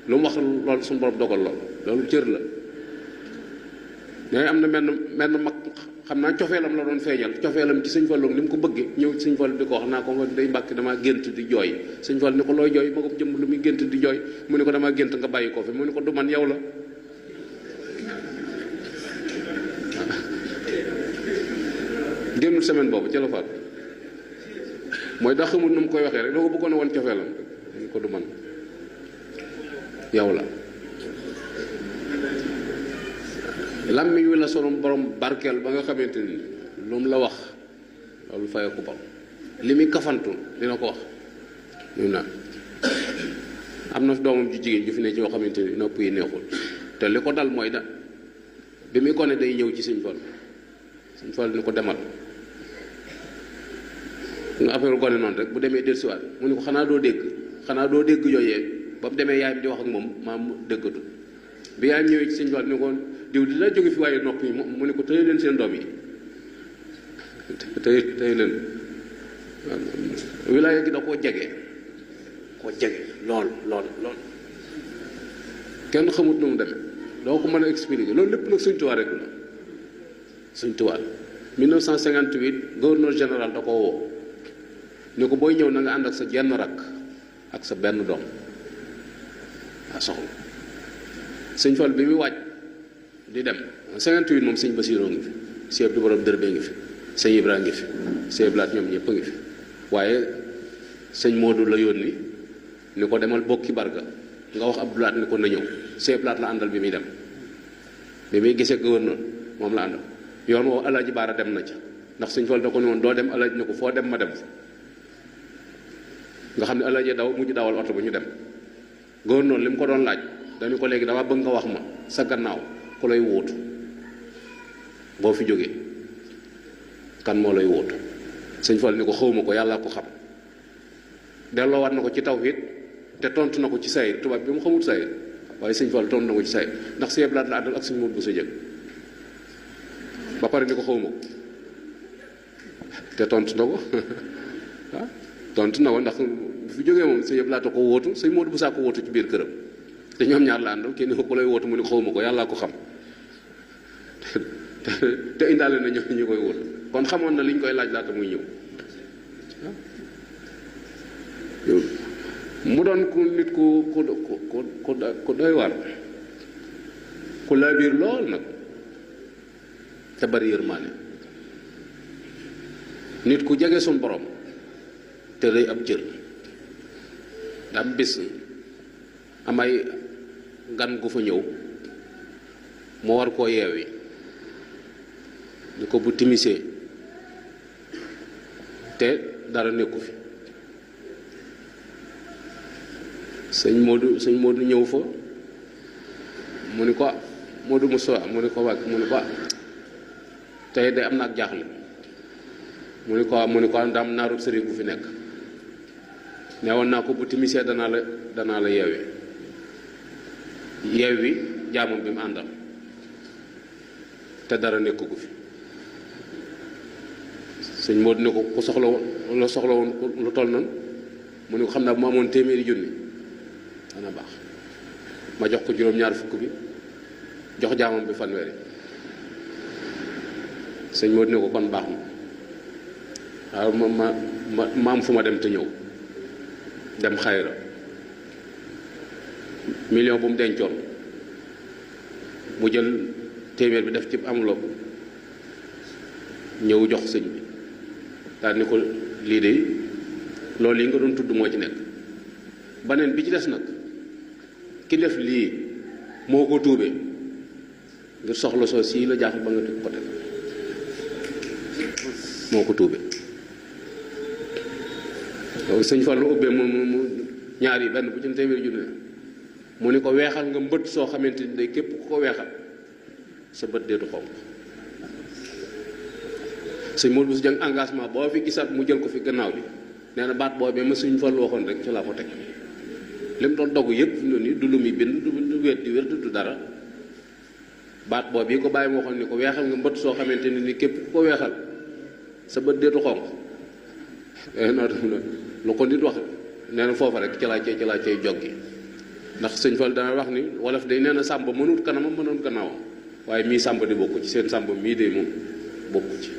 lu mu wax loolu suñu borom dogal loolu cër la mais am na menn mag xam naa cofeelam la doon feeñal cofeelam ci sëñ Fallu ni mu ko bëggee ñëw ci sëñ Fallu di ko wax naa ko nga day mbàkk damaa gént di jooy sëñ Fallu ni ko looy jooy ma ko jëm lu muy gént di jooy mu ne ko damaa gént nga bàyyi ko fi mu ne ko du man yow la génnul semaine boobu ci la faat mooy daa xamul nu mu koy waxee rek doo ko bëggoon a woon cofeelam mu ne ko du man yow la làmmiñ wi la sunu borom barkeel ba nga xamante ni lu mu la wax loolu fayee ko bam li muy kafantu dina ko wax ñu naan am na doomam ju jigéen ju fi ne ci yoo xamante ni nopp yi neexul te li ko dal mooy da bi muy gone day ñëw ci sëñ Fall ni ko demal nga affaire gone noonu rek bu demee dellusiwaat mu ne ko xanaa doo dégg yooyee ba mu demee yaayam di wax ak moom maam dëggatu bi yaayam ñëwee ci sëñ Fall ni ko diw di la jóge fi waaye nopp yi mu ne ko tëye leen seen doom yi tëye leen wilaaya gi da koo jege lool kenn xamut nu mu demee doo ko mën a expliquer loolu lépp nag Sëñ Tuubaa rek la Sëñ Tuubaa 1958 gouverneur général da ko woo ne ko booy ñëw na nga ànd ak sa jenn rakk ak sa benn doom waa soxla Sëñ Fall bi muy wàcc di dem 58 moom sëñ Basiiroo ngi fi sëñ Abdu Borom Dërbe ngi fi sëñ Ibra ngi fi sëñ Blaat ñoom ñëpp a ngi fi waaye sëñ Moodu la yónni ni ko demal bokki barga nga wax Abdu Laat ni ko na ñëw sëñ Blaat la àndal bi muy dem bi muy gisee gouverneur moom la àndal yoon woo Alaaji Baara dem na ca ndax sëñ Fall da ko ne woon doo dem Alaaji ne ko foo dem ma dem fa nga xam ne Alaaji daw mujj dawal oto ba ñu dem gouverneur li mu ko doon laaj dañu ko léegi dama bëgg nga wax ma sa gannaaw ku lay wóotu boo fi jógee kan moo lay wóotu sëñ Fall ni ko xawma ko yàlla ko xam delloowaat na ko ci tawhid te tontu na ko ci sayir tubaab bi mu xamul sayir waaye sëñ Fall tontu na ko ci sayir ndax sëñ Blaat la àndal ak sëñ Moodu bu sa jëg ba pare ni ko xawma ko te tontu na ko tontu na ko ndax bu fi jógee moom sëñ Blaat ko wóotu sëñ Moodu bu saa ko wóotu ci biir këram te ñoom ñaar la àndal kenn ko lay wóotu mu ne ko xawma ko yàlla ko xam te indaale na ñu koy wóotu kon xamoon na li ñu koy laaj laata muy ñëw mu doon ku nit ku doy war ku laa biir lool nag te bari yërmaane nit ku jege suñ borom te rëy ab cër dam bis am ay gan gu fa ñëw moo war koo yeewi ni ko bu timisee te dara nekku fi sëñ Moodu ñëw fa mu ni ko Moodu Moussa mu ni ko wàcc mu ni ko tey de am na ak jaaxle mu ni ko ndam naarub sëriñ bu fi nekk neewoon naa ko bu timisee danaa la yeewi jaamam bi mu àndal te dara nekku gu fi sëñ Moodu ne ko ku soxla woon lu toll nan mu ne ko xam naa bu ma amoon téeméeri junni dana baax ma jox ko juróom-ñaar fukk bi jox jaamam bi fanweeri sëñ Moodu ne ko kon baax na waaw ma am fu ma dem te ñëw dem xayra million bu mu dencoon mu jël téeméer bi def ci enveloppe ñëw jox sëñ bi daal ni ko lii de loolu yi nga doon tudd moo ci nekk baneen bi ci des nag ki def lii moo ko tuubee ngir soxla soo sii la jaaxal ba nga teg ko teg moo ko tuubee loolu sëñ Fallu ubbee mu ñaar yi benn bu ci téeméer junne mu ni ko weexal nga mbët soo xamante ni day képp ku ko weexal sa bët deetu xonq sëñ Moodu bu si jàng engagement boo fi gisaat mu jël ko fi gannaaw bi nee na baat boobee ma suñ Fallu waxoon rek ci laa ko teg li mu doon dogg yëpp fi mu ne nii du lu muy bind du wéet di wér du dara baat boobu yi ko bàyyi ma waxoon ni ko weexal nga mbët soo xamante ni képp ku ko weexal sa bët deetu xonq lu ko nit wax nee na foofa rek ci laa cay joggi ndax sëñ Fall dana wax ni wolof day nee na sàmba mënut kanamam mënoon gannaawam waaye mii sàmba di bokku ci seen sàmba mii de moom bokku ci